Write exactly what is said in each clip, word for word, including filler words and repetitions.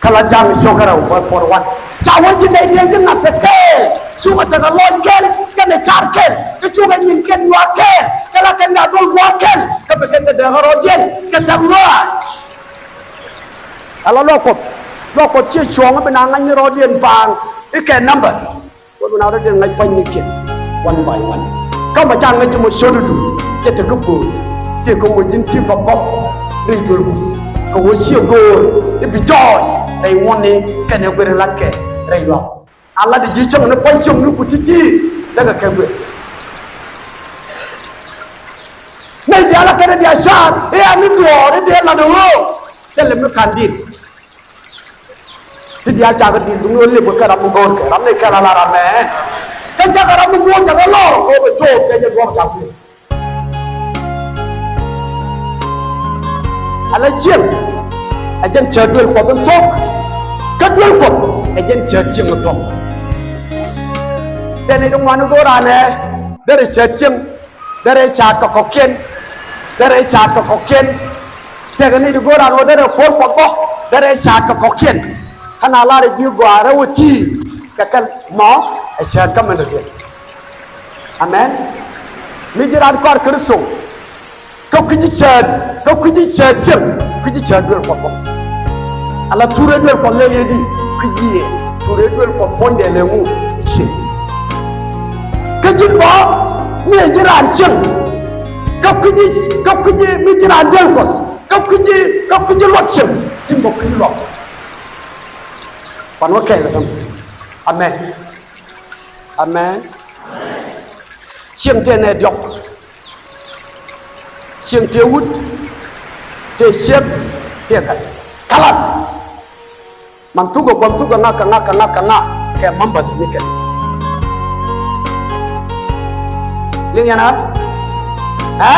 Kä la ja̱ŋ i̱ cio̱k kärɛw, verse forty-one. Ca wee ji̱ nɛy diee ji̱ ŋa̱th kɛ kɛɛl, cukɛ tekɛ lɔc kɛɛl kɛnɛ car kɛɛl, kä cukɛ nyinkɛn nyuak kɛɛl, kä la kɛn kɛ duɔl gua̱a̱k kɛɛl, kä bi kɛn kɛ dee kä rɔɔdiɛn kɛ thɛk lɔaac. Ala luaak Kuɔth, luaak Kuɔth ciɛ cuɔ̱ɔ̱ŋ i̱ bi na ŋa̱c ni rɔɔdiɛn paaŋ i̱ kɛ number. Wä bi na rɔɔdiɛn ŋa̱c pa̱ny ni kiɛn one by one. Kä mɔ ca ŋäc ji̱ mɔ cio̱t i̱du, cɛ tekɛ bo̱o̱th, tëëkɛ wä ji̱n tëëkɛ bɔk rɛy duel Kuɔth. Kɛ wä ciɛ go̱o̱r i̱ bi jɔɔc rɛy ŋuɔ̱tni kɛnɛ guer in latkɛ rɛy luaak. A lat ji̱ cäŋ ni puɔ̱ny cäŋ ni ku ti̱ti̱ tekɛ kɛ guer. Nɛy diaal a kɛn i̱ diaal ca̱a̱r i̱ a ni duɔ̱ɔ̱r i̱ dee lat ɣöö thilɛ mi ka̱n di̱t. Ti diaal cakɛ di̱t duŋni ɣöö lip kɛ ram mi go̱o̱rkɛ, ram ni kɛl a la ram mɛ. Kä cakɛ ram mi go̱o̱r cakɛ lɔr kɛ ɣöö bɛ coth kɛ jɛ duɔ̱ɔ̱p cak gui̱i̱r. Ala cieŋ ɛ jɛn cäät duël Kuɔth in thuɔ̱k. Kä duël Kuɔth ɛ jɛn cäät cieŋ in thuɔ̱k. Tɛn i̱ di ŋuan i̱ go̱o̱r anɛ derɛ cäät cieŋ. Derɛ ca̱a̱t kɛ kɔ̱kiɛn. Derɛ ca̱a̱t kɛ kɔ̱kiɛn. Tëëkɛ ni di go̱o̱r an ɣöö derɛ kuɔ̱r Kuɔth bä. Derɛ ca̱a̱t kɛ kɔ̱kiɛn. Kä na lar ji̱ gɔaa rɛw ɛ ti̱i̱ kɛ kɛl mɔ ɛ cäät kä mɛn dɔ̱diɛn. Amen. Mi ji̱ raan kɔaar Kritho. Kä kui̱ci cäät, kä kui̱ci cäät cieŋ, kui̱ci cäät duël Kuɔth bä. Ala thurɛ duël Kuɔth lɛl yɛ di, kui̱ci yɛ thurɛ duël Kuɔth puɔ̱nydɛ lɛ ŋu i̱ cieŋ. Kä ji̱n bä mi ɛ ji̱ raan cieŋ. Kä kui̱ci, kä kui̱ci mi ji̱ raan duël Kuɔth. Kä kui̱ci, kä kui̱ci luɔt cieŋ. Ji̱n bä kui̱ci luɔt. Pan wä kɛɛl kɛ tɔ̱. Amen. Amen. Cieŋ tëë nɛ diɔ̱k. Cieŋ tëë wut, tëë ciek, tëë gat. Kalas. Man thukɛ gua̱n thukɛ ŋa kɛ ŋa kɛ ŋa kɛ ŋa kɛ members ni kɛ. Liŋ yɛn a? Ɛ?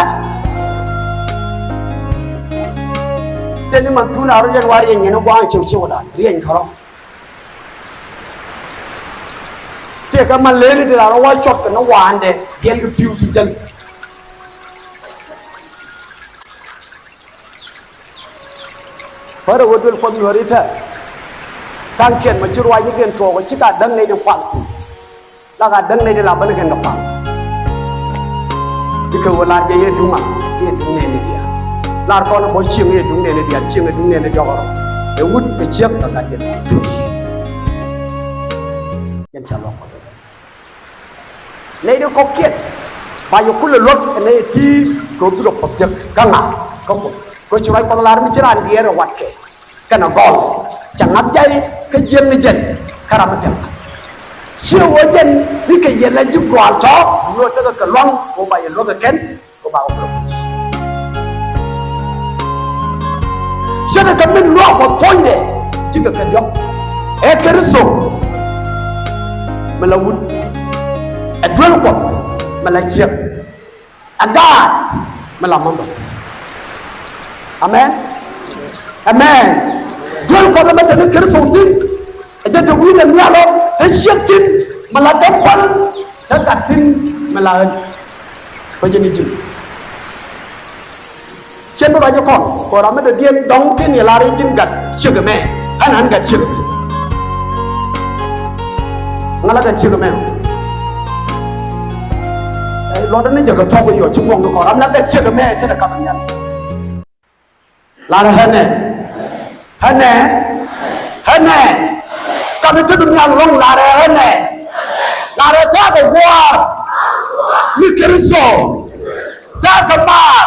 Tëë ni man thuk na rɔ yɛn wa riɛny yɛn gua̱a̱ŋ ciw ciw dan riɛny kärɔ. Tëëkɛ man lëëni ti raan wa cuɔt kɛ ni wa̱a̱ndɛ diɛl kɛ pi̱w ti jäl. Pärɛ wä duël Kuɔth Nuääri tɛ. Tha̱a̱ŋkiɛn mɛ ci ruac ni kɛn tuɔɔk ɛ ci ka däŋ nɛy ni kual thi̱n. La ka däŋ nɛy ti la bäni kɛn kɛ pal. Bikɛ wä lar jɛ yɛ duŋa, yɛ duŋ nɛɛni diaal. Lar kɔn bɔ cieŋ yɛ duŋ nɛɛni diaal, cieŋ yɛ duŋ nɛɛni diɔk rɔ. Ɛ wut kɛ ciek kɛ gat yɛ duŋ. Yɛn ca luɔk kɔ. Nɛy ti kɔkiɛn ba yɛ kulɛ luäk ɛ nɛy ti kɛ wä bikɛ Kuɔth jek kä ŋa kä Kuoth. Kɛ ci ruac Kuɔth lar mi ci raan diɛɛr ɛ watkɛ. Kɛnɛ gɔl cɛ ŋa̱th jay kä jiäkni jɛn kä ram mi thil ŋa̱th. Ciɛ ɣöö jɛn bikɛ yɛn a ji̱ gɔal tɔ̱ luɔt tekɛ kɛ lua̱ŋ kɛ ɣöö ba yɛ luäk ɛ kɛn kɛ ɣöö ba kɛ kulɛ puc. Ce̱tkɛ min luaak Kuɔth puɔ̱nydɛ ji̱kɛ kɛ diɔ̱k ɛ Kritho mi la wut ɛ duel Kuɔth mi la ciek. A gaat mi la members. Amen. Amen. Duel Kuɔth ɛmɛ te ni Kritho thi̱n. Ɛ jɛn te wi̱i̱dɛ nhial ɔ te ciek thi̱n mi la te kuan te gat thi̱n mi la ɣän. Bä jɛ ni ji̱n. Cien bi ruac kɔn kɛ ram mi dɔ̱diɛn dɔ̱ŋ tin yɛ lar i̱ ji̱n gat ciek ɛmɛ. Ɣän ɣän gat ciek ɛmɛ. Ŋa la gat ciek ɛmɛ. Ɛ luɔtdä ni jɛ kɛ thɔk i̱ yɔ ci ŋuɔ̱ŋ ni kɔn ram la gat ciek ɛmɛ thilɛ kap nhial. Lar ɣän ɛ. Ɣän ɛ. Ɣän ɛ. Kap ni te bi nhial ɣɔ̱ŋ lar ɛ ɣän ɛ. Lar ɛ thaak ɛ gua̱a̱r. Ni Kritho. Thaak ɛ maar.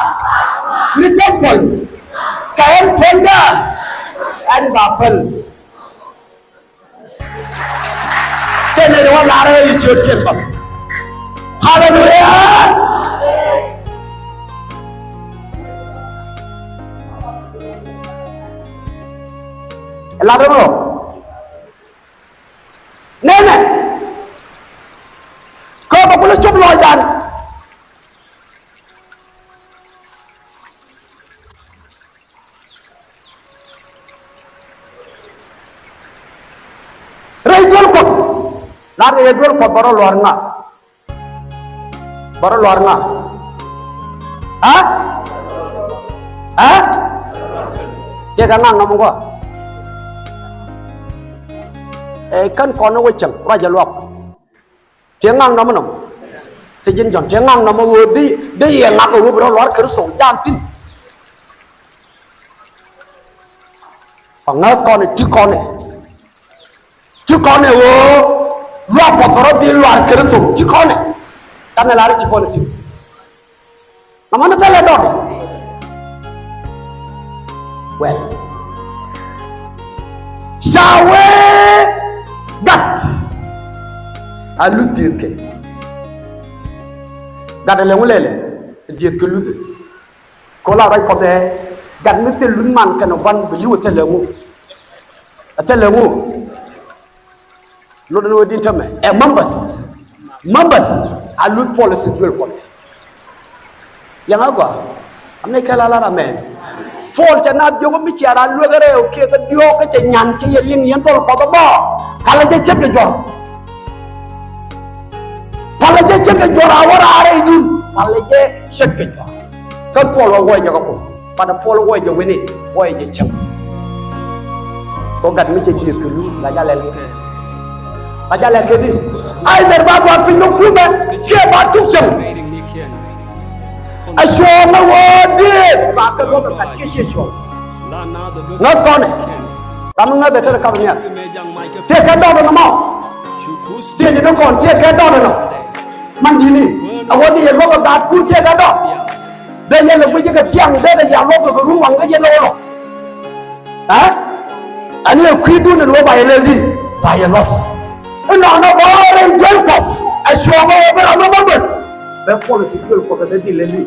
Ni temple. Kɛ ɛn puɔ̱nydä ɛn ba päl. Tëë nɛy ti wä lar ɛ i̱ ciötkiɛn bä. Haleluya. Lar ɛ mɔ. Nɛnɛ. Kä bä kulɛ cop lɔcdan. Rɛy duel Kuɔth. Lar kɛ yɛ duel Kuɔth bɛ rɔ luaar ŋa? Bɛ rɔ luaar ŋa? Aa? Aa? Cɛ kɛ ŋa ŋa mɔ gɔaa? Ɛ kän kɔn ni wä cäŋ ruac ɛ luak. Tiee ŋaŋ nɔmɔ nɔmɔ. Te ji̱n Jɔ̱ɔ̱n tiee ŋaŋ nɔmɔ ɣöö di, di yɛ ŋak ɛ ɣöö bi rɔ luaar Kritho jam thi̱n. Ɔ ŋäth kɔn ɛ ti kɔn ɛ. Ti kɔn ɛ ɣöö luaak Kuɔth bɛ rɔ dhil luaar Kritho ti kɔn ɛ. Canɛ lar i̱ ti kɔn ɛ ti. Amäni thilɛ dɔɔk. Well, ca wee gat a luth diëëthkɛ. Gat ɛ lɛ ŋu lɛlɛ diëëthkɛ luthɛ. Kɛ ɣöö la ruac Kuɔth ɛ gat mi thil luth man kɛnɛ gua̱n bi li̱w ɛ thilɛ ŋu. Ɛ thilɛ ŋu. Lot ni wä din tämɛ ɛ members. Members a luth policy duel Kuɔth. Liɛŋ a gɔaa. Amɛ kɛ la lar amɛn. Paul cɛ naath jiök mi cia raan luek rɛw kiɛ kɛ diɔ̱ɔ̱k kä cɛ nyan cɛ yɛ liŋ yɛn duel Kuɔth ɛmɔ. Palɛ jɛ ce̱tkɛ juɔ̱r. Palɛ jɛ ce̱tkɛ juɔ̱r a wä raar rɛydun. Palɛ jɛ ce̱tkɛ juɔ̱r. Kän Puɔl wä wuɔcɛ jɛ kä Kuoth. Bat ɛ Puɔl wuɔcɛ jɛ wi̱ni, wuɔcɛ jɛ cäŋ. Kɛ gat mi cɛ diëëth kɛ luth la jɛ lɛl kɛ. La jɛ lɛl kɛ di. Either ba gɔaa piny kä kumɛ kiɛ ba tuk cäŋ. A cuɔ̱ɔ̱ŋ ɛ ɣöö diëëth ba kɛ luɔ̱k ɛ gat kiɛ ciɛ cuɔ̱ɔ̱ŋ. Ŋäth kɔnɛ. Ram mi ŋäth ɛ te ni kap nhial. Tëëkɛ dɔɔk ɛnɔ mɔ. Tëë ji̱ ni kɔn tëëkɛ dɔɔk ɛnɔ. Man di̱t ni a ɣöö di yɛ luɔ̱k ɛ gaatkun tëëkɛ dɔɔk. Dee yɛn lɛ guic kɛ tiaŋ dee kɛ yɛ luɔ̱k kɛ run waŋ kɛ yɛn lɛ wä lɔ. Ɛ? Ɛn yɛ kui̱dun ɛn ɣöö ba yɛ lɛl di ba yɛ luɔth. Inɔnɔ bä rɛy duel Kuɔth ɛ cuɔ̱ɔ̱ŋ ɛ ɣöö bi ram ɛmɔ beth. Bɛ policy duel Kuɔth ɛ bɛ dhil lɛl di.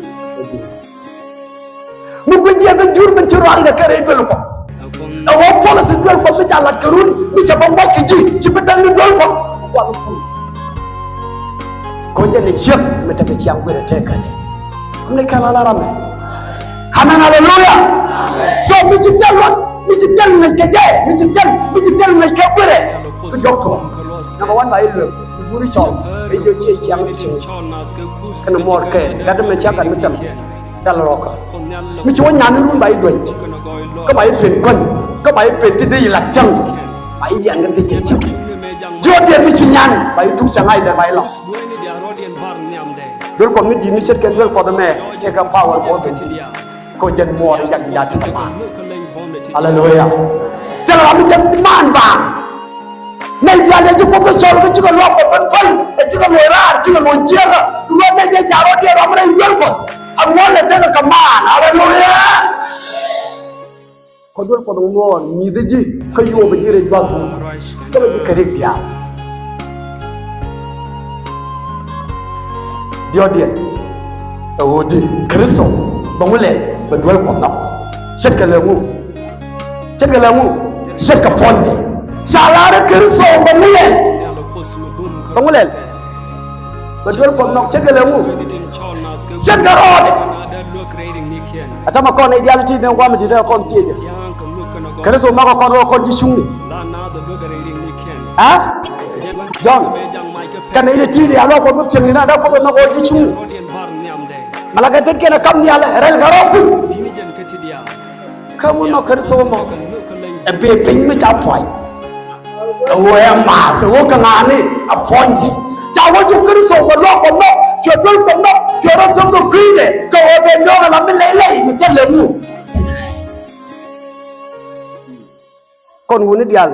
Min guic jiɛk kä jur min ci ruaar kɛ kɛ rɛy duel Kuɔth. Ɛ ɣöö policy duel Kuɔth mi ca lat kɛ run mi cɛ bä ŋuac kɛ ji̱ ci bi da̱ŋ ni duel Kuɔth. Kuɔth kun. Kɔ jɛ ni ciek mi tekɛ ciaŋ guirɛ tëëkädɛ. Am ni kɛl ala ram mɛ. Amen, hallelujah. So mi ci thil luɔt mi ci thil ŋäc kɛ jɛ mi ci thil mi ci thil ŋäc kɛ guirɛ. Bi dɔk tuɔɔk. Number one ba iluek. Bi guri cɔl. Bi jɔ ciɛ ciaŋ bi cieŋ. Kɛnɛ muɔɔr kɛ gat mi ca gat mi thil. Dal rɔɔkä. Mi ci wä nyan ni run ba i̱ duec. Kä ba i̱ pen kuän. Kä ba i̱ pen ti dee i̱ lat cäŋ. Ba i̱ yian kä thiec in cäŋ. Jiɔt diɛn mi ci nyan ba i̱ tuk cäŋ a i̱ dhɛ ba i̱ lɔ. Duel Kuɔth mi di̱i̱t mi ce̱tkɛn duel Kuɔth ɛmɛ. Kɛ kɛ power Kuɔth ben ti. Kɛ jɛn muɔɔr in jak in jak ti kɛ maan. Hallelujah. Thilɛ ram mi jɛ maan baaŋ. Nɛy diaal ɛ ci Kuoth ɛ cɔl kä cikɛ luaak Kuɔth ben päl ɛ cikɛ luɔc raar cikɛ luɔc jiääkä. Duŋ ɛ nɛy diaal ca rɔ̱diɛn ram rɛy duel Kuɔth. Aŋuɔ̱n ɛ tekɛ kɛ maan. Aleluya. Kɛ duel Kuɔth ŋuɔ̱ɔ̱n nyi̱i̱th ji̱ kä yuɔp ji̱ rɛy juath Kuɔth. Kä bɛ ji̱ kɛ rik diaal. Diɔ̱ɔ̱kdiɛn ɛ ɣöö di Kritho bɛ ŋu lɛl bɛ duel Kuɔth nhɔk. Ce̱tkɛ lɛ ŋu? Ce̱tkɛ lɛ ŋu? Ce̱tkɛ puɔ̱nydɛ. Ca lar i̱ Kritho bɛ ŋu lɛl? Bɛ ŋu lɛl? Bɛ duel Kuɔth nhɔk. Ce̱tkɛ lɛ ŋu? Ce̱tkɛ rɔɔdɛ. Ɛ täämɛ kɔn nɛy diaal ti ni gua̱a̱m ti te kɔn thiecä. Kritho nhɔkɛ kɔn rɔ kɔn ji̱ cuŋni. Aa? Jɔ̱ɔ̱n. Kɛnɛ in ti diaal rɔ Kuɔth bä thiecni na dee Kuoth nhɔk kɔn ji̱ cuŋni. Malakɛ tetkiɛn ɛ kam nhial ɛ rɛl kɛ rɔ kui̱. Kä mi nhɔk Kritho mɔ ɛ bee piny mi ca puɔ̱ny. Ɛ ɣöö ɛ maath ɛ ɣöö kɛ ŋa̱a̱ni ɛ puɔ̱nydɛ. Ca wä cu Kritho bɛ luaak Kuɔth nhɔk, cuɛ duel Kuɔth nhɔk, cuɛ rɔ thöp kɛ kui̱dɛ kɛ ɣöö bɛ nyɔk ala mi lɛy lɛy mi thil lɛ ŋu. Kɔn wuni diaal.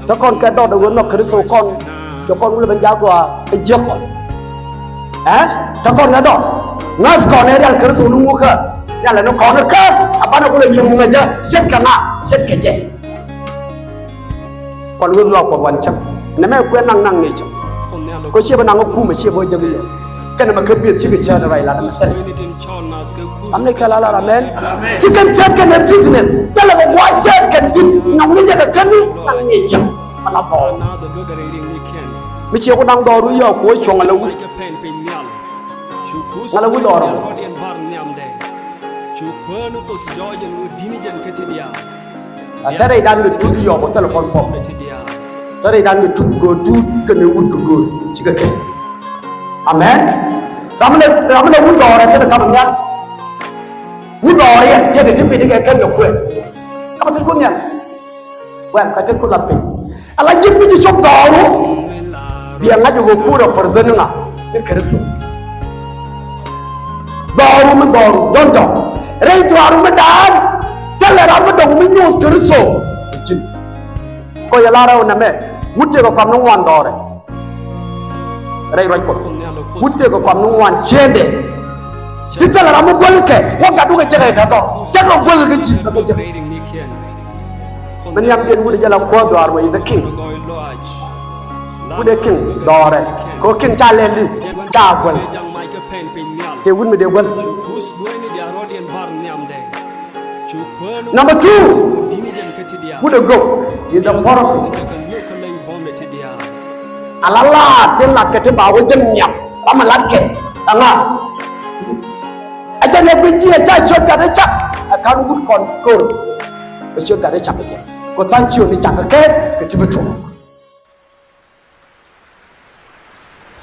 Te kɔn kɛ dɔɔk ɛ ɣöö nhɔk Kritho kɔn. Cɛ kɔn wulɛ ben jaak gɔaa ɛ jiäk kɔn. Ɛ? Te kɔn kɛ dɔɔk. Ŋa̱th kɔn ɛ rial Kritho ni ŋukä. Rial ni kɔn kä. A banɛ kulɛ cuŋ ŋuŋɛ jɛ. Ce̱tkɛ ŋa? Ce̱tkɛ jɛ. Kɔn wä luaak Kuɔth wan cäŋ. Nɛmɛ kuɛ naŋ naŋ ni cäŋ. Kɔ ciɛ bä naŋ kä kumɛ ciɛ bä jäk yɛ. Kɛnɛ mɛ kä biɛth cikɛ cäät rɔy lat mɛ thilɛ. Am ni kɛ la lar amen. Ci kɛn cäät kɛn ɛ business. Thilɛ kɛ gua̱a̱th cäät kɛn thi̱n. Nyɔŋni jɛ kɛ kɛn ni naŋ ni cäŋ. Mɛ la bɔɔl. Mi ciɛ ku naŋ dhɔru yɔɔk kuɔ cuɔ̱ŋ ala wut. Ŋa la wut dhɔru. A te rɛydan kɛ tut yɔɔk ɔ thilɛ kɔn pɔk. Te rɛydan kɛ tut göör tut kɛnɛ wut kɛ göör cikɛ kɛ. Amen. Ram mi lɛ, ram mi lɛ wut dhɔɔrɛ te ni kap nhial. Wut dhɔɔrɛ yɛn tekɛ ti bit kɛ kɛn kɛ kuɛn. Kap thil kun nhial. Well, ka ti ku la piny. Ala ji̱n mi ci cop dhɔru. Bia ŋa̱c ɣöö ku represent ŋa ni Kritho. Dhɔru mi dhɔru, don't talk. Rɛy dhɔru mi daan. Thilɛ ram mi dɔ̱ŋ mi nyuuth Kritho. Ji̱n. Kɔ yɛ la rɛw nɛmɛ. Wut tëëkɛ kɔam ni ŋuan dhɔrɛ. Rɛy ruac Kuɔth. Wut tëëkɛ kɔam ni ŋuan ciëëndɛ. Ti thilɛ ram mi guäl kɛ wä gat wä kɛ jek ɛ tɛ̈th ɔ. Cɛ kɛ guäl kɛ ji̱ bɛ kɛ jek. Mi nhiam diɛn wut ɛ jɛ la kuäär dhɔaar wä yi the king. Wut ɛ king dhɔrɛ. Kɛ king ca lɛl di ca guäl. Tëë wut mi dee guäl. Number two, wut ɛ gök is the prodigal. Ala laat tin lat kɛ ti ba wä jɛn nhiam ram a lat kɛ ɛŋa. A jɛn ɛ bi jiɛ ca ciöt gat ɛ cak ɛ kan wut kɔn kör. Ɛ ciöt gat ɛ cak ɛ jɛ kɔ tha̱a̱ŋ ciöt ni cak kɛ kɛ ti bi tuɔɔk.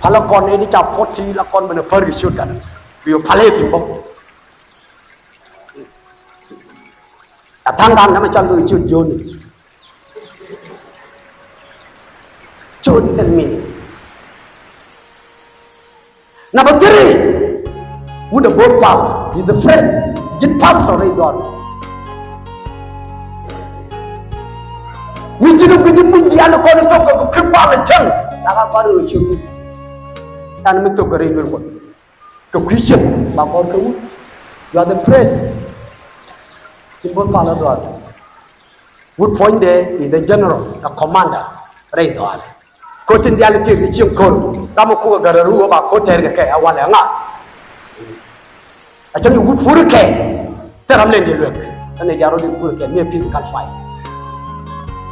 Palä kɔn ni ca puɔt ti la kɔn ben a pär kɛ ciöt gat. Bi yɔ palä i̱ thin bä. A tha̱a̱ŋ da̱a̱n dämɛ ca lo̱c ciöt jiöni. Ciöt ni kɛn mini. Number three, wut a bo̱o̱r pal is the first. Ji̱n pastor rɛy dhɔaar. Mi ji̱n a guic muc diaal kɔn i̱ thok kɛ kɛ kui̱ pal i̱ cäŋ. Yak a kɔn i̱ ciöt ni. Yan mi thok kɛ rɛy duel kɔn. Kɛ kui̱ cäŋ ba kɔn kɛ wut. You are the first. Ji̱n bo̱o̱r pal i̱ dhɔaar. Wut puɔ̱nydɛ is the general, the commander rɛy dhɔaar. Ko̱ tin diaal ti ri cieŋ ko̱r ram mi kukɛ gärä ru wä ba ko̱ tɛr kɛ kɛ a walɛ ŋa. A cäŋ i̱ wut pur kɛ thil ram lɛn di luek. Kä ni diaal rɔ di pur kɛ ni physical fight.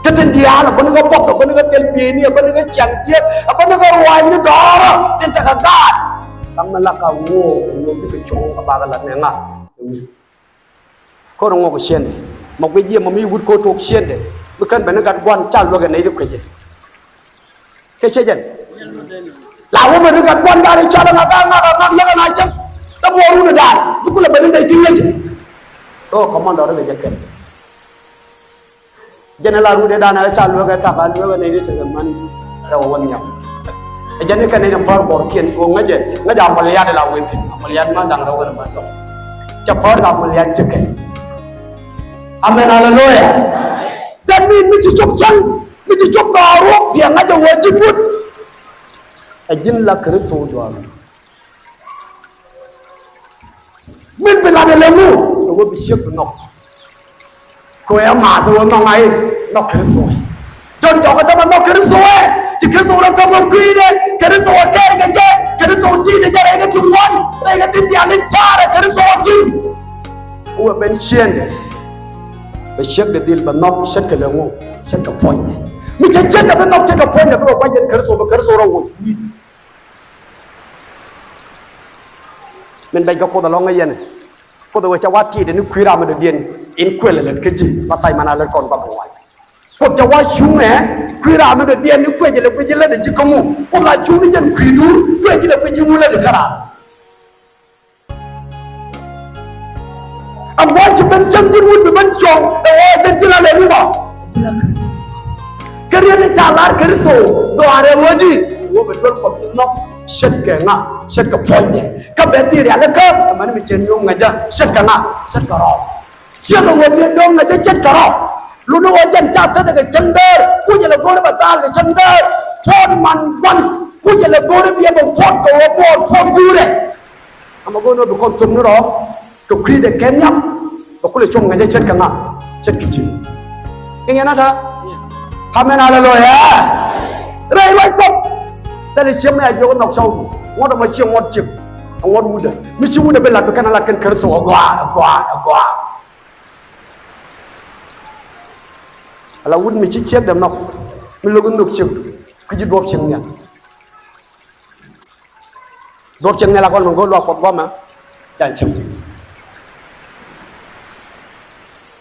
Kä tin diaal a bäni kɛ buɔk a bäni kɛ thil bieyni a bäni kɛ ciaŋ jiɛk a bäni kɛ ruaacni dɔɔrä tin tekɛ gaat. Ram mi lak a ŋuɔɔk ŋuɔɔk bikɛ cuɔ̱ŋ a bakɛ lat nɛ ŋa. Ɛ wut. Ko̱r ŋuɔk ciëndɛ mɔ guic jiɛ mɔ mi wut ko̱r tok ciëndɛ mi kän ben ni gat gua̱n ca luäk ɛ nɛy ti kuecɛ. Kɛ cɛ jɛn la wä ben ni gat gua̱n gat i̱ cɔl ɛn a gat ŋak a ŋak näk ɛn a cäŋ. Kä muɔɔr wun i̱ da̱a̱n bi kulɛ ben ni nɛy ti ŋäcɛ. Kä kɔmandɔ ri kɛ jɛ kɛn. Jɛn ila rut ëëdan ɛ ca luäk ɛ tak a luäk ɛ nɛy ti tekɛ män rɛw ɛ wä nhiam. Ɛ jɛn ikɛ nɛy ni pär bɔrkiɛn kɛ ɣöö ŋäcɛ ŋäcɛ amaliat ila wëë thi̱n amaliat män da̱ŋ rɛw kɛn män tɔ̱. Cɛ pär kɛ amaliat ci kɛn. Amen, haleluya. That mean mi ci cop cäŋ mi ci cop dhɔaaru biɛ ŋäcɛ wä ji̱n wut. Ɛ ji̱n la Kritho dhɔaaru. Min bi lat ɛ lɛ ŋu ɛ wä bi ciek bi nhɔk. Kɛ ɣöö ɛ maath ɛ wä nhɔk ŋa̱c nhɔk Kritho. Jɔn jɔk ɛ thämɛ nhɔk Kritho ɛ ci Kritho rɔ thämɛ kui̱dɛ Kritho ɛ kɛɛr kɛ jɛ Kritho ti̱i̱dɛ jɛ rɛy kɛ ti ŋuan rɛy kɛ tin diaal in ca̱rɛ Kritho ɛ ti̱n. Wä ben ciëndɛ bɛ ciekdɛ dhil bɛ nhɔk ce̱tkɛ lɛ ŋu ce̱tkɛ puɔ̱nydɛ. Mi cɛ ciekdɛ bi nhɔk ce̱tkɛ puɔ̱nydɛ bi wä kuac jɛn Kritho bi Kritho rɔ woc wi̱i̱. Min bɛc kɛ Kuoth ɛlɔ̱ŋ ɛ yɛn ɛ Kuoth ɛ wee cɛ wa ti̱i̱t ni kui̱ ram mi dɔ̱diɛn in kuël ɛ lät kä ji̱ ba thac man a lät kɔn gua̱th ɛ wac. Kuoth cɛ wa cuŋ ɛ kui̱ ram mi dɔ̱diɛn ni kuec ɛ lɛ guic ɛ lät ɛ ji̱ kä ŋu. Kuoth a cuŋ ni jɛn kui̱du kuec ɛ lɛ guic ji̱ ŋu lät ɛ kä ram. Ɛn gua̱a̱th ci ben cäŋ ji̱n wut bi ben cuɔ̱ŋ ɛ ɣöö jɛn ji̱n a lɛ ŋuɔ. Ji̱n a Kritho. Kä riet in ca lar Kritho dhɔaarɛ ɣöö di ɣöö bɛ duel Kuɔth in nhɔk ce̱tkɛ ŋa ce̱tkɛ puɔ̱nydɛ. Kä bɛ dhil rialikä ɛmɛn mi cɛ nööŋ ŋäcä ce̱tkɛ ŋa ce̱tkɛ rɔɔk. Ciek ɛ ɣöö bɛ nööŋ ŋäcä ce̱tkɛ rɔɔk. Luni ɣöö jɛn ca thäthɛ kɛ cäŋ däär kucɛ lɛ go̱o̱ri bɛ thaal kɛ cäŋ däär. Puɔ̱t man gua̱n kucɛ lɛ go̱o̱ri biɛ bɛ puɔ̱t kɛ ɣöö muɔɔr puɔ̱t guurɛ. Ama go̱o̱r ni ɣöö bi kɔn thop ni rɔɔk kɛ kui̱dɛ kɛ nhiam. Bɛ kulɛ cuɔ̱ŋ ŋäcä ce̱tkɛ ŋa ce̱tkɛ ji̱. Ni ŋiɛn ata. Amen, haleluya. Rɛy ruac Kuɔth. Thilɛ ciek mi a jiök nhɔk cɔw ŋuɔ̱t ɛmɔ ciek ŋuɔ̱t ciek. Ɛ ŋuɔ̱t wutdä mi ci wutdä bi lat bi kɛn a lat kɛn Kritho ɛ gɔaa ɛ gɔaa ɛ gɔaa. Ala wut mi ci ciekdɛ nhɔk mi lo̱k in nhök ciek kui̱ci duɔ̱ɔ̱p cieŋ nhial. Duɔ̱ɔ̱p cieŋ nhial a kɔn mi go̱o̱r luaak Kuɔth gua̱a̱mɛ. Ca cieŋ.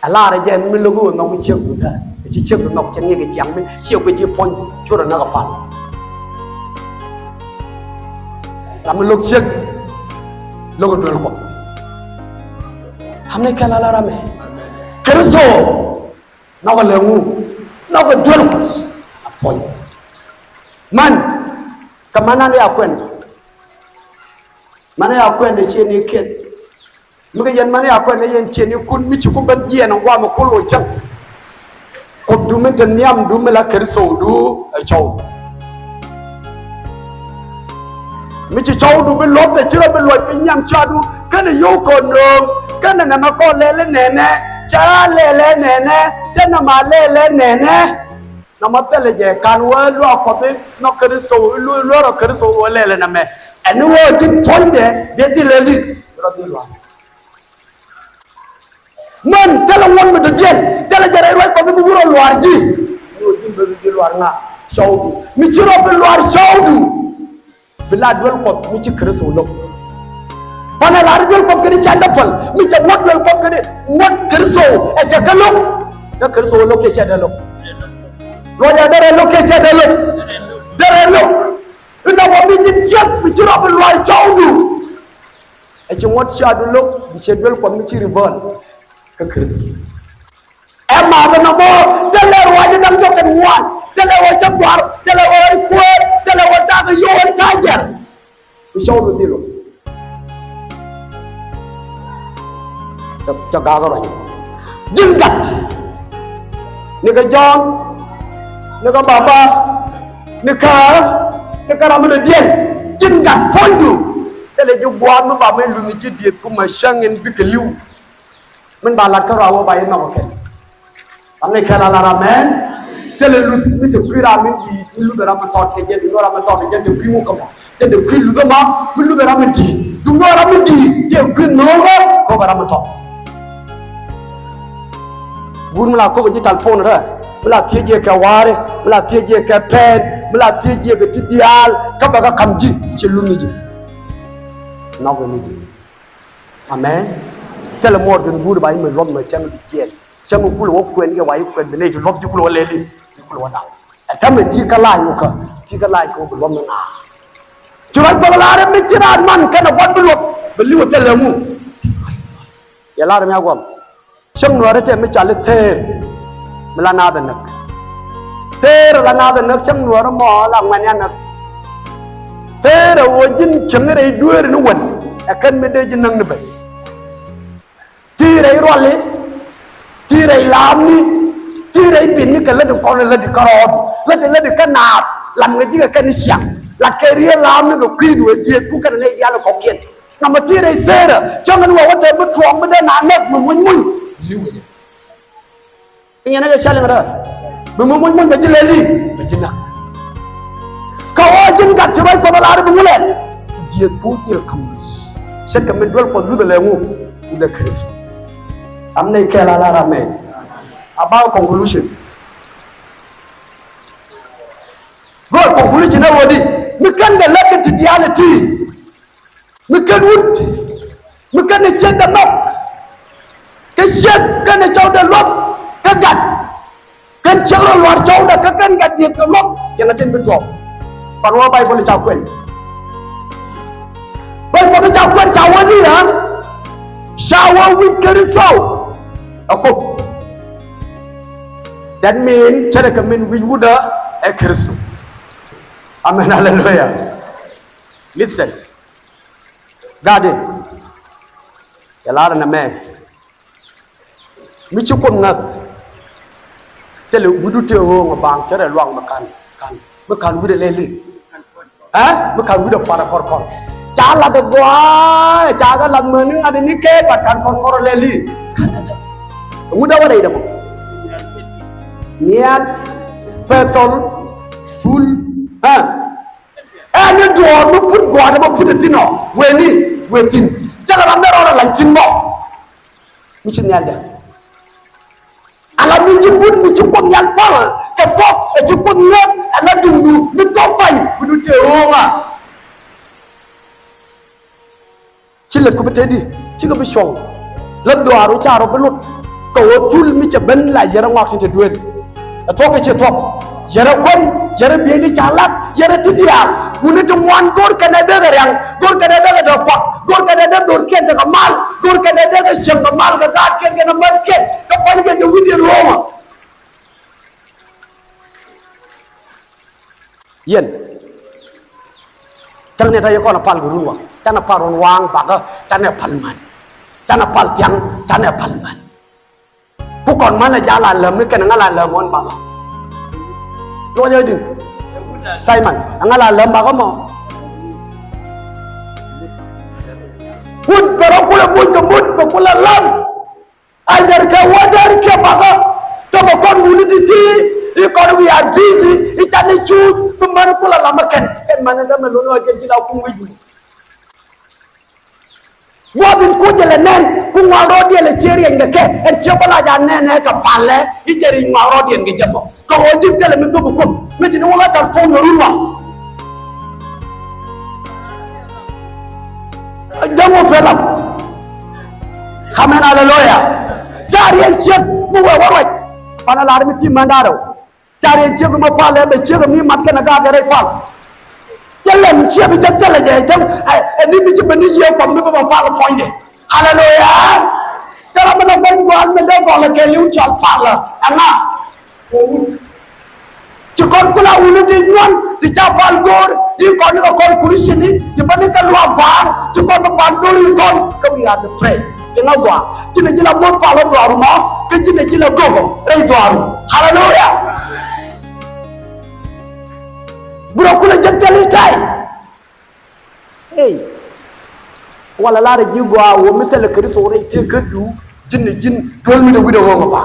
A laarɛ jɛ mi lo̱k i̱ wä nhɔk mi ciek duth ɛ ci ciek bi nhɔk cieŋ yek i̱ ciaŋ mi ciek guic i̱ puɔ̱ny cu rɔ näk a pal. La mi lo̱k ciek lo̱k i̱ duel Kuɔth. Amɛ kɛl a la ram ɛ Kritho. Nhɔkɛ lɛ ŋu? Nhɔkɛ duel Kuɔth. A puɔ̱ny. Män, kɛ män an ya kuɛn. Män ya kuɛn dee ciɛ ni kiɛn. Mi kɛ yɛn män ya kuɛn dee yɛn ciɛ ni kun mi ci kun ben jiɛn ŋuam kun lo cäŋ. Kuothdu min te nhiamdu mi la Kritho du ɛ cɔw. Mi ci cɔwdu bi luɔth ɛ ci rɔ bi luɔc bi nhiam cɔadu kɛnɛ yio̱w kɔ nööŋ kɛnɛ nɛmɛ kɔ lɛl ɛ nɛnɛ cɛ lɛl ɛ nɛnɛ cɛ nɛmɛ lɛl ɛ nɛnɛ. Nɔmɔ thilɛ jɛ kan wee luaak Kuɔth i̱ nɔ Kritho i̱ luɔrɔ Kritho wee lɛl ɛ nɛmɛ. Ɛn wee ji̱n puɔ̱nydɛ dee dhil lɛl i̱ rɔ dhil luaak. Män thilɛ ŋuɔ̱t mi dɔ̱diɛn thilɛ jɛ rɛy ruac Kuɔth i̱ bi wurɔ luaar ji̱. Ni wee ji̱n bɛ bi ji̱ luaar ŋa? Cɔwdu. Mi ci rɔ bi luaar cɔwdu. Bi la duel Kuɔth mi ci Kritho lo̱k. Panɛ lar duel Kuɔth kɛ di cɛ däpäl mi cɛ ŋuɔ̱t duel Kuɔth kɛ di ŋuɔ̱t Kritho ɛ cɛ kɛ lo̱k. Dee Kritho lo̱k kiɛ cɛ dee lo̱k. Luɔcɛ derɛ lo̱k kiɛ cɛ dee lo̱k. Derɛ lo̱k. Inɔ bä mi ji̱n ciek mi ci rɔ bi luaar cɔwdu. Ɛ ci ŋuɔ̱t cɔwdu lo̱k bi cɛ duel Kuɔth mi ci reveal kä Kritho. Ɛ math ɛn nɔmɔ thilɛ ruac ni da̱ŋ duɔ̱k kɛn ŋuan thilɛ wä cä guar thilɛ wä kuäär thilɛ wä takä yio̱w ɛn ta̱a̱ jɛr. Bi cɔwdu dhil luth. Cä, cä gakä ruac. Ji̱n gat. Ni kɛ Jɔ̱ɔ̱n. Ni kɛ baba. Ni kä. Ni kä ram mi dɔ̱diɛn. Ji̱n gat puɔ̱nydu. Thilɛ ji̱ gua̱a̱th mi ba mi luny ji̱ dieth kum a cäŋ in bikɛ li̱w. Min ba lat kä rɔa wä ba inɔk kɛn. Ram ni kɛn a lar amɛn. Thilɛ luth mi te kui̱ ram min di̱i̱t mi luth ram mi tɔt kɛ jɛ duŋ ram mi tɔt kɛ jɛ te kui̱ wä kä mɔ. Te te kui̱ luth ma mi luth ram mi di̱i̱t duŋ ram mi di̱i̱t te kui̱ nhɔkä kɔ bɛ ram mi tɔt. Guur mi la kok ji̱ talpon rɛ mi la thiec jiɛ kɛ wa̱a̱ri mi la thiec jiɛ kɛ pɛn mi la thiec jiɛ kɛ ti diaal kä bɛ kä kam ji̱ ci luth ni ji̱. Nɔk ni ji̱. Amen. Thilɛ muɔɔr kɛn guur ba imɛ luɔth mɛ cäŋ bi jiɛɛn cäŋ kulɛ wä kuɛn kɛ wa i̱ kuɛn bi nɛy ti luɔth ji̱ kulɛ wä lɛli ji̱ kulɛ wä daŋ. Ɛ tämɛ ti kä la̱a̱c wä kä ti kä la̱a̱c kɛ wä bi luɔth mi ŋa̱a̱. Ci ruac Kuɔth la̱r mi ci raan man kɛnɛ gua̱n bi luɔth bɛ li̱w ɛ thilɛ ŋu. Yɛ la̱r mi a guam. Cäŋ nuäärä tɛ mi cal i̱ theer mi la naath ɛ näk. Theer la naath ɛ näk cäŋ nuäärä mɔ la ŋuɛ̈n ya näk. Theer ɛ ɣöö ji̱n cäŋ rɛy dueeri ni wän ɛ kɛn mi dee ji̱ näk ni ben. Ti rɛy ruali ti rɛy laamni ti rɛy bitni kɛ lätdi kɔn lätdi kärɔɔd lätdi lätdi kä naath lam kɛ ji̱ kɛ kɛn i̱ ciaŋ. La kɛ riee laamni kɛ kui̱du ɛ dieth ku kɛn nɛy diaal kɔ̱kiɛn. Namɔ ti rɛy theerä cäŋ ɛn wä wä te mi tuɔɔk mi dee na näk mi muny muny. Li̱w ɛ jɛ. Inyɛ nɛ jɛ caliŋ rɛ bi mi muny muny bɛ ji̱ lɛli bɛ ji̱ näk. Kä wä ji̱n gat ci ruac Kuɔth ɛ lar bi ŋulɛ. Dieth ku dhil ka̱m luth ce̱tkɛ min duel Kuɔth luth ɛ lɛ ŋu. Luth ɛ Kritho. Am nɛy kɛɛl a lar amɛ. About conclusion. Go̱o̱r conclusion ɛ wä di mi kɛn kɛ lät kɛ ti diaal ɛ ti. Mi kɛn wut mi kɛn ɛ ciek dɛ nhɔk. Kä ciek kɛn ɛ cɔw dɛ luɔth kä gat. Kɛn ciek rɔ luaar cɔw dɛ kä kɛn gat dieth kɛ luɔth yɛn a tin bi tuɔɔk. Pan wä Baibol ca kuɛn. Baibol ca kuɛn ca wä ni ya. Ca wä wi̱c Kritho. A kop. That mean cɛ dɛ kɛ min wi̱c wut ɛ Kritho. Amen, hallelujah. Listen. Gat in cɛ lar ɛn ɛmɛ mi ci Kuoth ŋäth. Thilɛ wi̱cdu tëë ɣööŋ ɛ baaŋ cärɛ luaŋ mi ka̱n ka̱n mi ka̱n wi̱cdɛ lɛli. Ɛ mi ka̱n wi̱cdɛ pua̱t ɛ kɔr kɔr. Ca lat ɛ gɔaa ɛ ca kɛ lat mäni ŋa̱t ɛ ni kɛɛl bat ka̱n kɔr kɔr ɛ lɛli. Ŋut dee wä rɛydɛ mɔ nhial pɛthɔl thul. Ɛ Ɛn ni duɔɔr mi put gɔaa dee mi put ɛ thi̱n ɔ weni wee thi̱n. Thilɛ ram mi rɔɔdɛ la̱ny thi̱n bä. Mi ci nhial dee ala mi ji̱ ŋut mi ci Kuoth nhial pal kɛ thuɔ̱k ɛ ci Kuoth ŋäth ɛ la duŋdu mi thuɔ̱k pa̱ny wi̱cdu tëë ɣööŋä. Ci lät ku bi tëëdi cikɛ bi cuɔ̱ŋ. Lät dhɔaar wu ca rɔ bi lut kɛ ɣöö thul mi cɛ ben la yɛrɛ ŋɔak tin te duel. Ɛ thuɔ̱k kɛ ciɛ thuɔ̱k yɛrɛ kuän yɛrɛ bieyni ca lak yɛrɛ ti diaal. Wuni ti ŋuan go̱o̱r kɛnɛ dee kɛ riaŋ go̱o̱r kɛnɛ dee kɛ dee kuak go̱o̱r kɛnɛ dee dhorkiɛn tekɛ mal go̱o̱r kɛnɛ dee kɛ cieŋ kɛ mal kɛ gaatkiɛn kɛnɛ mänkiɛn kɛ kuanykiɛn te wi̱cdiɛn ɣööŋä. Yɛn cäŋ ni ta yɛ kɔn a pal kɛ run wa, canɛ pal run waaŋ bakä, canɛ pal män, canɛ pal thiaŋ, canɛ pal män. Ku kɔn män ɛ jal a läm ni kɛn ŋa la läm ɣɔn bakä. Luɔcɛ din Simon, ŋa la läm bakä mɔ. Wut bɛ rɔ kulɛ muc kɛ mut bɛ kulɛ läm. A jɛr kɛ wä dɛr kiɛ bakä. Tɔmɔ kɔn wuni di ti i̱ kɔn we are busy i̱ can i̱ cuuth bi män kulɛ lamä kɛn kɛn män in dämɛ luni ɔ jɛn ji̱ la kum wi̱c wuni. Muɔth in kuc jɛ lɛ nɛn ku ŋuak rɔɔdiɛn lɛ ciɛ riɛny kɛ kɛ ɛn ciɛ bä la ja nɛnɛ kɛ palɛ i̱ jɛ riɛny ŋuak rɔɔdiɛn kɛ jɛ mɔ. Kɛ ɣöö ji̱ thilɛ mi thop bi Kuoth mi ji̱ ni wä ɣä thal puɔ̱ny mɛ run waŋ. Jäŋ wä pɛl lam. Amen, aleluya. Ca riɛn ciek mi wee wä ruac. Pan a lar mi ti män da̱rɛ wä. Ca riɛn ciek mi palɛ bɛ ciek mi mat kɛn a gaat kɛ rɛy pal. Cɛ lɛm ciek cɛ thilɛ jɛ cäŋ. Ɛ ni mi ci ben ni yiëë Kuɔth mi bä bä pal puɔ̱nydɛ. Aleluya. Tɛrɛ mi na gua̱n gua̱a̱r mi dee gɔl kɛ li̱w cɔl pal ɛŋa. Ci kɔn kula wuni ti nyuɔn ti ca pal go̱o̱r i̱ kɔn ni kɛ kɔn kurusini ti bä ni kɛ luaak gua̱a̱r ci kɔn mi pal go̱o̱r i̱ kɔn kɛ wi̱i̱ a depressed. Liŋa gua̱a̱r ci ni ji̱ la bo̱o̱th pal ɔ dhuaaru mɔ kɛ ci ni ji̱ la go̱o̱k rɛy dhuaaru. Aleluya. Burɛ kulɛ jek thil i̱ tay. Ey. Wala lar ji̱ gɔaa wä mi thilɛ Kritho rɛy tëëkädu ji̱n ni ji̱n duel mi dee wi̱cdɛ ɣöö ŋä ba.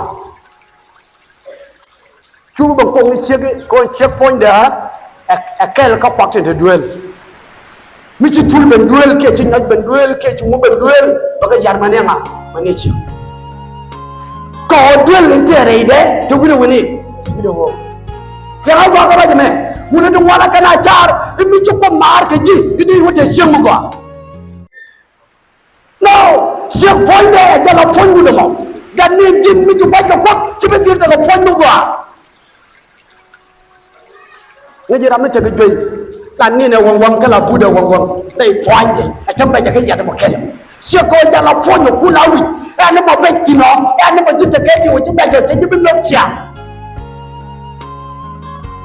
Cu bi ben kuɔŋ ni ciek kɔn ciek puɔ̱nydɛ ɛ kɛl kä kuak tin te duel. Mi ci tul ben duel kiɛ ci nyɔc ben duel kiɛ ci ŋu ben duel bɛ kɛ yar mani ŋa mani ciek. Kɛ ɣöö duel in tëë rɛydɛ te wi̱cdɛ wi̱ni te wi̱cdɛ ɣöö. Riɛk a gɔaa kä ruac ɛmɛ wuni ti ŋuan a kɛn a car i̱ mi ci Kuoth maar kɛ ji̱ i̱ di wä te cieŋ mi gɔaa. No, ciek puɔ̱nydɛ ɛ jɛ la puɔ̱ny wut ɛmɔ. Gat ni ji̱n mi ci gua̱c kɛ Kuoth ci bi dhil tekɛ puɔ̱ny mi gɔaa. Ŋäc ji̱ ram mi tekɛ juey la ninɛ wäŋwäŋ kä la budɛ wäŋwäŋ rɛy puɔ̱nydɛ. Ɛ cäŋ bɛ jɛ kä yɛt ɛmɔ kɛl. Ciek kɛ ɔ jɛ la puɔ̱ny ɛ kun a wi̱c ɛn ɛmɔ bɛ ji̱n ɔ ɛn ɛmɔ ji̱ tekɛ ji̱ wä ji̱ bɛ jɛ cɛ ji̱ bi nhök ciaŋ.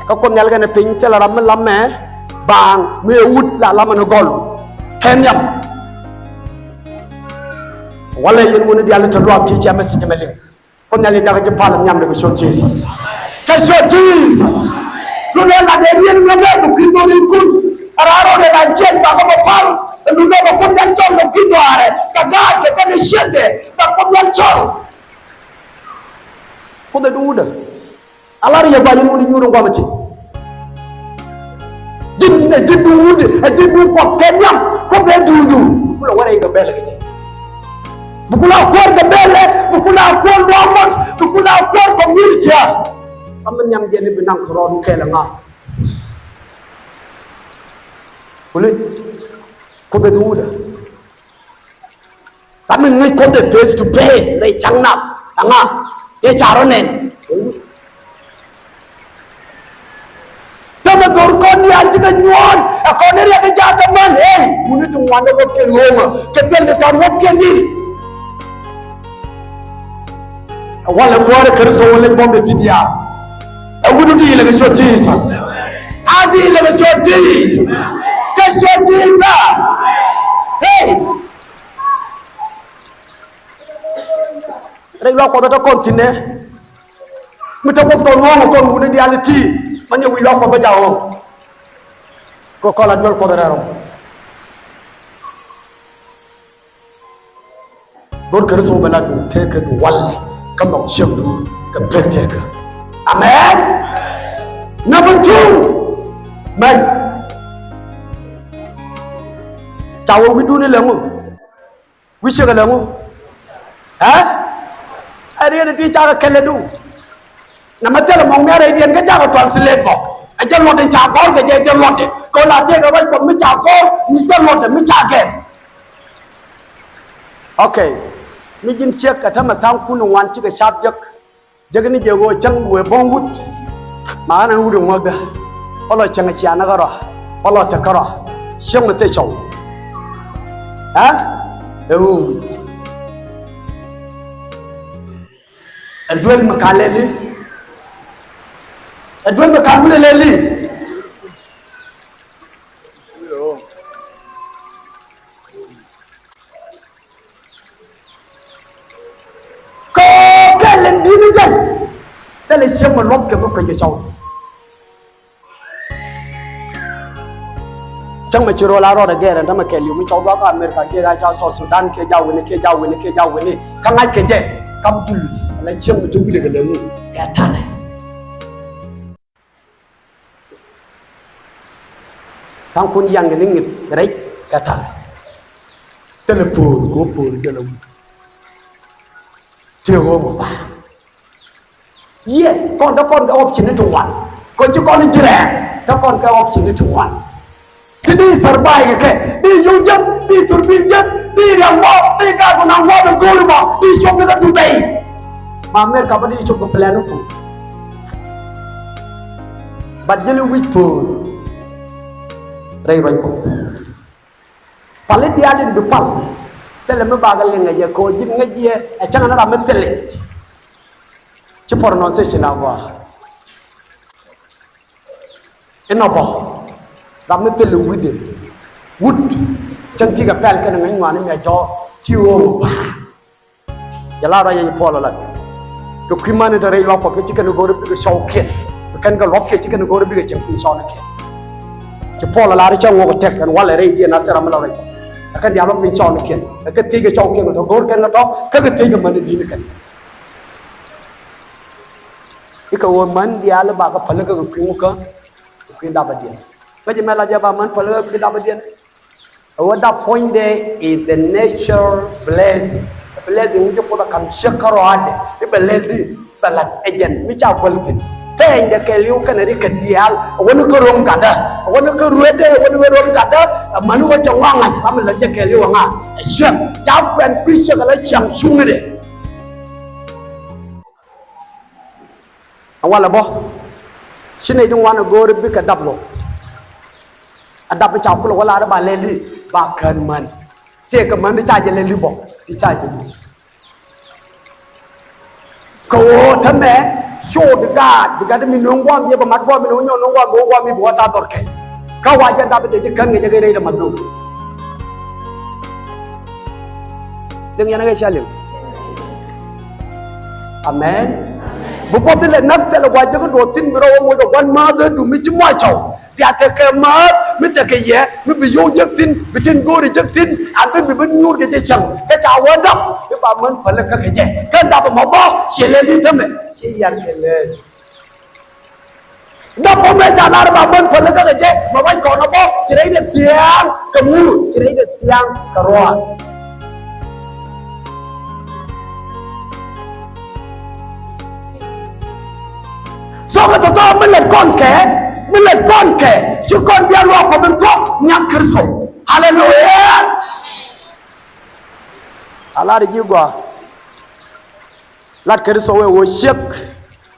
Kä Kuoth Nhial kɛnɛ piny thilɛ ram mi lamɛ baaŋ mi ɛ wut la lamɛ ni gɔl kɛ nhiam. Walɛ yɛn wuni diaal ni te luaak ti cɛ message mɛ liŋ. Kuoth Nhial ni jakä ji̱ pal nhiam ni kɛ ciöt Jesus. Kɛ ciöt Jesus. Lun ɛ lat ɛ riet ŋändɛ kɛ kui̱ dhori kun. Ɛ raar rɔɔdɛ la jiɛc bakä bɛ pal. Ɛ lun ɛ bɛ Kuoth Nhial cɔl kɛ kui̱ dhɔaarɛ kɛ gaat kɛ kɛn ɛ ciekdɛ bɛ Kuoth Nhial cɔl. Kuoth ɛ duundä. A lar yɛ ba yɛn wuni nyuur in guamɛ ti. Ji̱n ɛ ji̱n duun wut ɛ ji̱n duun Kuɔth kɛ nhiam Kuoth ɛ duundu. Bi kula wärɛ i Gambɛlɛ kɛ jɛ. Bi kula kuäär Gambɛlɛ, bi kula kuäär Luaŋ Kuɔth, bi kula kuäär community. Ram mi nhiam jɛ ni bi naŋ kɛ rɔɔdu kɛɛl ɛ ŋa̱. Kuli Kuoth ɛ duun wut ɛ. Ram mi ŋäc Kuoth ɛ face to face rɛy cäŋ nath ɛŋa tëë ca rɔ nɛn. Tämɛ dhor kɔn diaal cikɛ nyuɔ̱ɔ̱n ɛ kɔn ni riɛk i̱ jaat tämän ey wuni ti ŋuan ɛ wäpkiɛn ɣööŋä kɛ duel ni tɔ̱n wäpkiɛn di̱t. Ɛ walɛ kuäärä Kritho wä leny bɔmdɛ ti diaal. Ɛ wut ti ilɛ kɛ ciöt Jesus. A ti ilɛ kɛ ciöt Jesus. Kɛ ciöt Jesus. Hey. Rɛy luaak Kuɔth ɛ tɔ kɔn thi̱n ɛ. Mi te Kuoth kɔn ɣɔ̱ɔ̱ŋ kɔn wuni diaal ti. Mani wi̱i̱ luaak Kuɔth bä ja̱ ɣɔ̱ɔ̱ŋ. Kɛ kɔn la duel Kuɔth rɛl rɔ. Go̱r Kritho bɛ la duŋ tekä du walɛ kä mɔk ciek du kɛ pek tekä. Amen. Number two. Mɛn. Ca wä wi̱dun ilɛ ŋu? Wi̱c ciek ilɛ ŋu? Ɛ? Ɛ riet ti cakɛ kɛlɛ du. Nɛmɛ thilɛ mɔk mi a rɛydiɛn kä cakɛ translate bɔ. Ɛ jɛ luɔt in ca gɔ̱r kɛ jɛ, jɛ luɔt in kɛ ɣöö la tëëkɛ ruac Kuɔth mi ca gɔ̱r mi jɛ luɔt in mi ca gɛn. Okay. Mi ji̱n ciek kɛ tämɛ tha̱a̱ŋ kun in wan cikɛ cath jek. Jek ni jɛ ɣöö cäŋ wëë bäŋ wut. Ma ɣän ɛn wut in ŋuäkdä. Ɣä lɔ cäŋ cia näk kärɔa. Ɣä lɔ tek kärɔa. Ciek mi thil cɔw. Ɛ? Ɛ ɣöö wi̱c. Ɛ duel mi ka̱n lɛli. Ɛ duel mi ka̱n wi̱cdɛ lɛli. Cäŋ mɛ luɔth kɛ mi kuec kɛ cɔw. Cäŋ mɛ ci rol a rɔɔdɛ gɛɛr ɛn tämɛ kɛɛliw mi cɔw duak kä America kiɛ a ca South Sudan kiɛ ja wini kiɛ ja wini kiɛ ja wini. Kä ŋa̱c kɛ jɛ kam julus ala cäŋ mɛ ti wulɛ kɛ lɛ ŋu kɛ tarɛ. Tha̱a̱ŋ kun yaŋ ni ŋi̱th rɛc kɛ tarɛ. Thilɛ po̱o̱r kɛ ɣöö po̱o̱r jɛ la wut. Ciɛ ɣöö mɔ ba. Yes, kɔn te kɔn kɛ option ni ti wan. Kɔn ci kɔn ji̱ rɛɛ te kɔn kɛ option ni ti wan. Ti di survive kɛ, di yio̱w jek, di thurbil jek, di riaŋ bɔ, di gaa kɔn naŋ wä kɛ go̱o̱ri mɔ, di cop ni kɛ Dubai. Ma America bä di cop kɛ plan ni ku. But jɛn i̱ wi̱c po̱o̱r rɛy ruac Kuɔth. Pal i̱ diaal in bi pal. Thilɛ mi bakɛ liŋ ɛ jɛ kɛ ɣöö ji̱n ŋäc yɛ ɛ cäŋ ni ram mi thilɛ. Ci pronunciation a gɔaa. Inɔ bä ram mi thilɛ wi̱cdɛ. Wut cäŋ ti kɛ pɛl kɛnɛ ŋäc ŋuani mɛ jɔ̱ɔ̱k ti ɣöö mɔ ba. Jɛ la ruac yɛ Puɔl ɛ lat kɛ kui̱ män in te rɛy luaak Kuɔth kɛ ci kɛn kɛ go̱o̱r bikɛ cɔwkiɛn. Bi kɛn kɛ luɔthkiɛn ci kɛn kɛ go̱o̱r bikɛ cieŋ kui̱ cɔwnikiɛn. Ci Puɔl ɛ lar cä ŋuɔk ɛ tɛk ɛn walɛ rɛydiɛn a thil ram mi la ruac Kuɔth. Ɛ kɛn diaal bä piny cɔwnikiɛn ɛ kɛ thiec kɛ cɔwkiɛn kɛ tɔ go̱o̱r kɛn kɛ tɔ kä kɛ thiec kɛ män in di̱t ni kɛn. I̱ kɛ ɣöö män diaal i̱ ba kɛ päl kä kɛ kui̱ ŋukä kɛ kui̱ dapä diɛn. Kä ji̱ mɛ la jɛ ba män päl kä kɛ kui̱ dapä diɛn. Ɛ wä dap puɔ̱nydɛ is the natural blessing. Blessing mi ci Kuoth ɛ ka̱m ciek kärɔaadɛ i̱ bɛ lɛl di bɛ la̱t ɛ jɛn mi ca guäl thi̱n. Tɛɛnydɛ kɛɛliw kɛnɛ ri kɛ diaal ɛ wä ni kä ro̱ŋ gatdä ɛ wä ni kä ruetdɛ ɛ wä ni kä ro̱ŋ gatdä. Ɛ mäni wä cɛ ŋɔaŋ ŋa̱c ram mi lät jɛ kɛɛliw ɛ ŋa̱c ɛ ciek ca kuɛn kui̱ ciek ɛ la ciaŋ cuŋnidɛ. Ɛn walɛ bä ci nɛy ti ŋuan ɛ go̱o̱ri bikɛ dap luɔk. A dap i̱ ca kulɛ wä lar i̱ ba lɛli ba kään män. Tëëkɛ män ti ca jɛ lɛli bä ti ca jɛ luth. Kɛ ɣöö tämɛ cot gaat bi gat mi no̱o̱ŋ guam yɛ bɛ mat guam mi no̱o̱ŋ nyɔn no̱o̱ŋ guam bi wä guam mi bi wä ta dhɔr kɛ. Kä wa jɛ dap i̱ dee ji̱ kään ŋäcä kɛ rɛy dɛ mat dho̱o̱k. Liŋ yɛn ɛ ɣɛɛ ca liŋ. Amen. Bi buɔth ilɛ näk thilɛ gua̱c jek i̱ duɔth thi̱n bi rɔ wä moc ɛ gua̱n määth ɛ dum mi ci muac cɔw. Bia tekɛ määth mi tekɛ yɛ mi bi yio̱w jek thi̱n bi tin go̱o̱ri jek thi̱n. An bi mi bi nyuur kɛ jɛ cäŋ kɛ ca wä dap i̱ ba män päl ikä kɛ jɛ kɛn dap ɛmɔ bä ciɛ lɛl in tämɛ ci yar kɛ lɛl. Dap bä mëë ca lar ba män päl kä kɛ jɛ mɛ wac kɔn ɛ bä ci rɛy dɛ thia̱a̱ŋ kɛ ŋu ci rɛy dɛ thia̱a̱ŋ kɛ ruaak. So kɛ tɔ̱tɔ̱ mi lät kɔn kɛ mi lät kɔn kɛ ci kɔn bia luaak kɔ bin thuɔ̱k nhiam Kritho. Haleluya. A lar ji̱ gɔaa. Lat Kritho wee wä ciek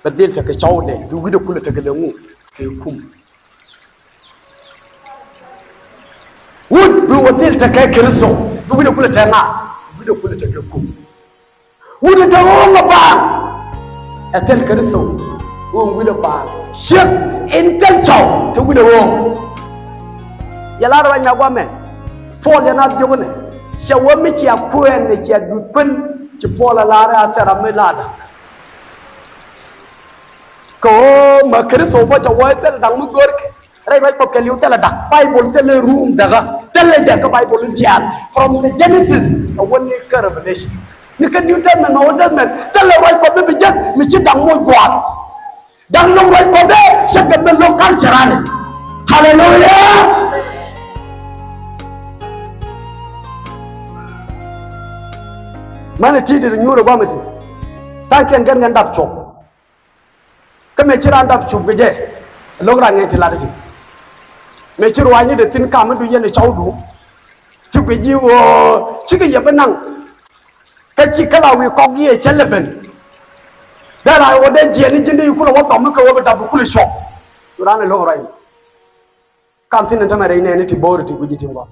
bɛ dhil tekɛ cɔwdɛ bi wi̱cdɛ kulɛ tekɛ lɛ ŋu kɛ kum. Wut bi wä dhil tekɛ Kritho bi wi̱cdɛ kulɛ tekɛ ŋa? Wi̱cdɛ kulɛ tekɛ kum. Wut in te ɣööŋ ɛ baaŋ ɛ thil Kritho. Ɣööŋ wi̱cdɛ baaŋ ciek in thil cɔw te wi̱cdɛ ɣööŋ. Yɛ lar ruac mɛ guamɛ. Puɔl yɛn a jiök inɛ cɛ wä mi cia kuɛɛn ni cia duth kuën. Ci Puɔl a lar a thil ram mi la dak. Kɛ ɣöö mɛ Kritho bä cɛ wä thil da̱ŋ mi görkɛ rɛy ruac Kuɔth kɛ li̱w thilɛ da̱k. Baibol thilɛ ruum da̱kä thilɛ jɛ kä Baibol in diaal from the Genesis ɛ wä ni kä Revelation. Ni kä New Testament mɛ Old Testament thilɛ ruac Kuɔth mi bi jek mi ci da̱ŋ moc gua̱a̱th. Da̱ŋ lo̱ŋ ruac Kuɔth ɛ cɛ kɛ mi lo̱ŋ culture ani. Haleluya. Mani ti̱ti̱ ti nyuur ɛ gua̱a̱th mi ti tha̱a̱ŋkiɛn gɛn gɛn dap cuɔp. Kä mëë ci raan dap cup kɛ jɛ lo̱k raan ŋɛn ti lat iti. Mëë ci ruaacni dee thi̱n kam mi du yɛn ɛ cɔwdu. Ti guic ji̱ ɣöö cikɛ yɛ bi naŋ. Kä ci kä la wi̱i̱ kɔk yiëë cä lɛ ben. Dee raan ɣöö dee jiɛɛn ni ji̱n dee yi kulɛ wä dhɔm mi kɛ ɣöö bi dap bi kulɛ cuɔp. Cu raan ɛ lo̱k ruaacni. Kam thi̱n ɛn tämɛ rɛy nɛɛni ti bo̱o̱ri ti gui̱ci ti ŋuɔ̱k.